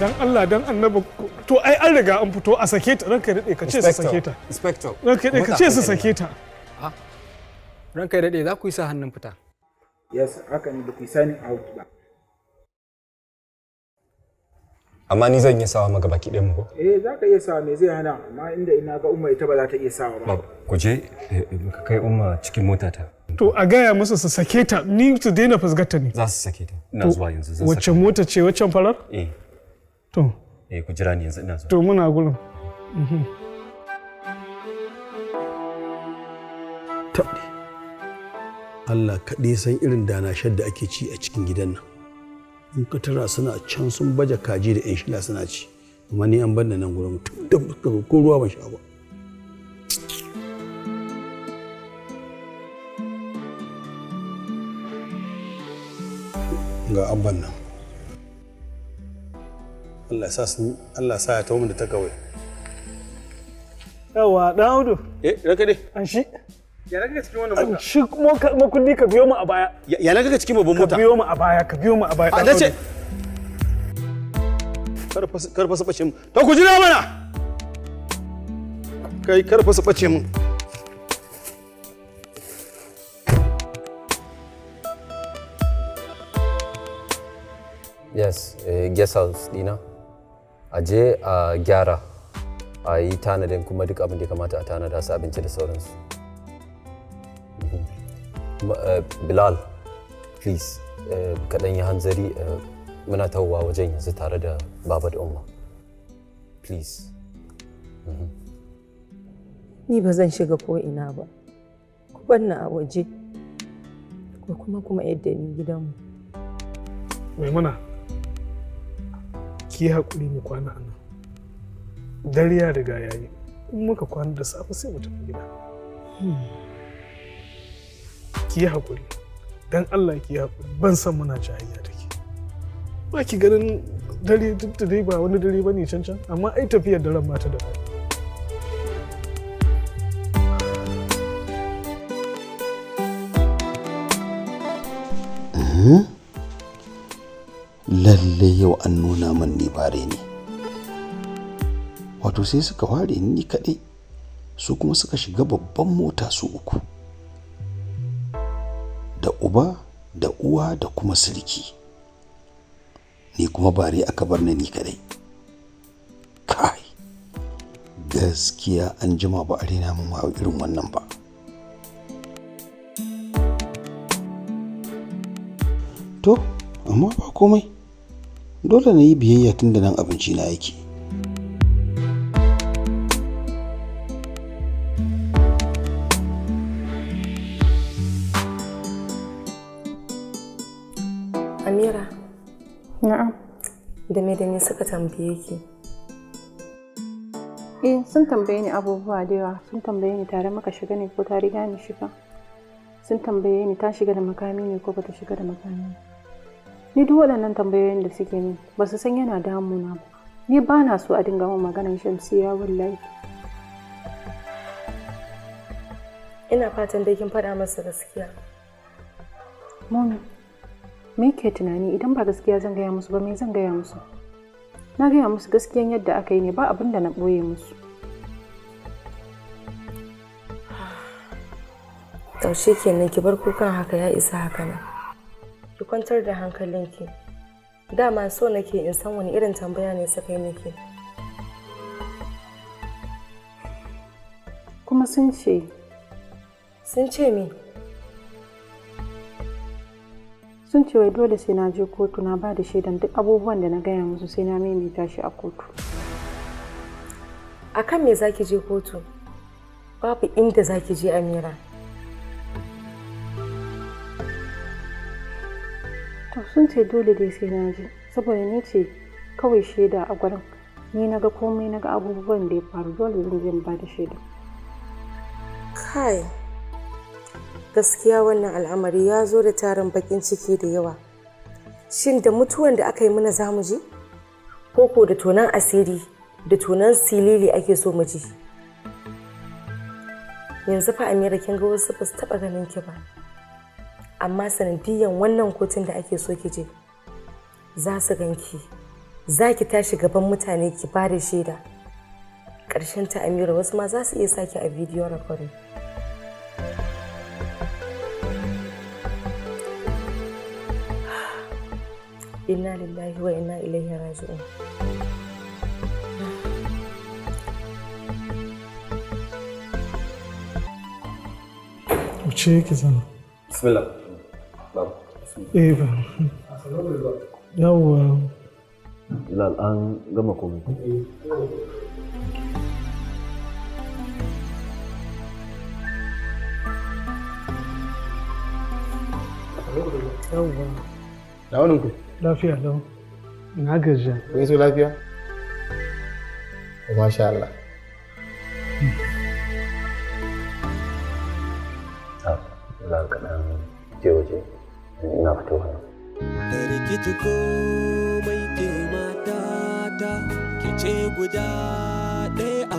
Dan Allah dan Annabi, to ai an riga an fito, a sake ta. Ranka daɗe, ka ce su sake ta. Inspector. Ranka daɗe, ka ce su sake ta. Ranka ya daɗe, za ku yi sa hannun fita. Yes, haka ne, ba ku yi signing out ba. Amma ni zan iya sawa maka baki ɗayan mu ko? Eh, za ka iya sawa, me zai hana? Amma inda ina ga Umma, ita ba za ta iya sawa ba. Ku je ka kai Umma cikin motata. To a gaya musu su sake ta, ni su daina fusgarta ne. Za su sake ta. Ina zuwa yanzu zan Wacce saka. mota ce? Waccan farar? Eh. To. Eh, ku jira ni yanzu, ina zuwa. To, muna gurin. Taɓe. Allah kaɗai san irin danashar da ake ci a cikin gidan nan. In ka tara suna can sun baje kaji da 'yan shila suna ci. Amma ni an bar nan gurin tun da muka zo, ko ruwa ban sha ba. Ga abban nan. Allah sa sun, Allah sa ya tawo min da ta kawai. Yawa, dan Audu. Eh, ranka dai. An shi. Ya na cikin wannan An shi makulli, ka biyo mu a baya. Ya na kaka cikin babban Ka mota? biyo mu a baya, ka biyo mu a baya. A Dan nace Audu. Kar fa su bace mu. To ku jira mana. Kai, kar fa su bace mu. Yes, guest house dina. A je a gyara, a yi tanadin kuma duk abin da ya kamata a tanada, su abinci da sauransu. Bilal, please, kaɗan yi hanzari, muna tahowa wajen yanzu tare da Baba da Umma. Please. Ni ba zan shiga ko ina ba. Ku bar ni a waje. Ko kuma yadda ni gidanmu. Maimuna, ki yi haƙuri mu kwana a nan. Dare ya riga ya yi. In muka kwana, da safe sai mu tafi gida. Ki yi haƙuri. Dan Allah ki yi haƙuri. Ban san muna jayayya da ke. Ba ki ganin dare, duk da dai ba wani dare ba ne can can, amma ai tafiyar daren ba ta da daɗi. Lalle yau an nuna min ni bare ne. Wato sai suka ware ni kaɗai, su kuma suka shiga babban mota su uku. Da uba da uwa da kuma sirki. Ni kuma bare aka bar ni ni kaɗai. Kai, gaskiya an jima ba a rena min wayo irin wannan ba. To, amma ba komai. Dole na yi biyayya tun da nan abinci na yake. Amira, Na'am. Da me suka tambaye ki? Eh, sun tambaye ni abubuwa da yawa. Sun tambaye ni tare muka shiga ne ko ta riga ni shiga. Sun tambaye ni ta shiga da makami ne ko bata shiga da makami ba. Ni duk waɗannan tambayoyin da suke min ba su san yana damuna ba. Ni ba na so a dinga min maganar Shamsiya, wallahi. Ina fatan dai kin faɗa masa gaskiya. Mummy, me ke tunani? Idan ba gaskiya zan gaya musu ba, me zan gaya musu? Na gaya musu gaskiyan yadda aka yi ne, ba abin da na ɓoye musu. To kenan, ki bar kukan haka, ya isa haka nan. Ki kwantar da hankalinki. Dama so nake in san wani irin tambaya ne suka yi miki. Kuma sun ce Sun ce me? Sun ce wai dole sai na je kotu na ba da shaidan duk abubuwan da na gaya musu, sai na maimaita shi a kotu. Akan me zaki je kotu? Babu inda zaki je, Amira. To, sun ce dole dai sai na je saboda ni ce kawai shaida a gurin. Ni na ga komai, na ga abubuwan da ya faru, dole zan je in ba da shaida. Kai. Gaskiya wannan al'amari ya zo da tarin bakin ciki da yawa. Shin da mutuwan da aka yi mana za mu ji? Ko ko da tonan asiri da tonan silili ake so mu ji? Yanzu fa Amira, kin ga wasu ba su taɓa ganin ki ba. Amma sanadiyyan wannan kotun da ake so ki je, za su ganki. Za ki tashi gaban mutane ki ba da shaida. Ƙarshen ta Amira wasu ma za su iya saki a bidiyo recording. Inna lillahi wa inna ilaihi raji'un. Wuce ki zama. Bismillah. Baba. Eh ba. Yawwa. Bilal an gama komai. Yawwa. Da wani ku? Lafiya lau. Na gajiya. Kun iso lafiya? Masha Allah. Ah, Bilal ka ɗan je waje. Ina fitowa. Rikici komai ke matata, ki ce guda ɗaya a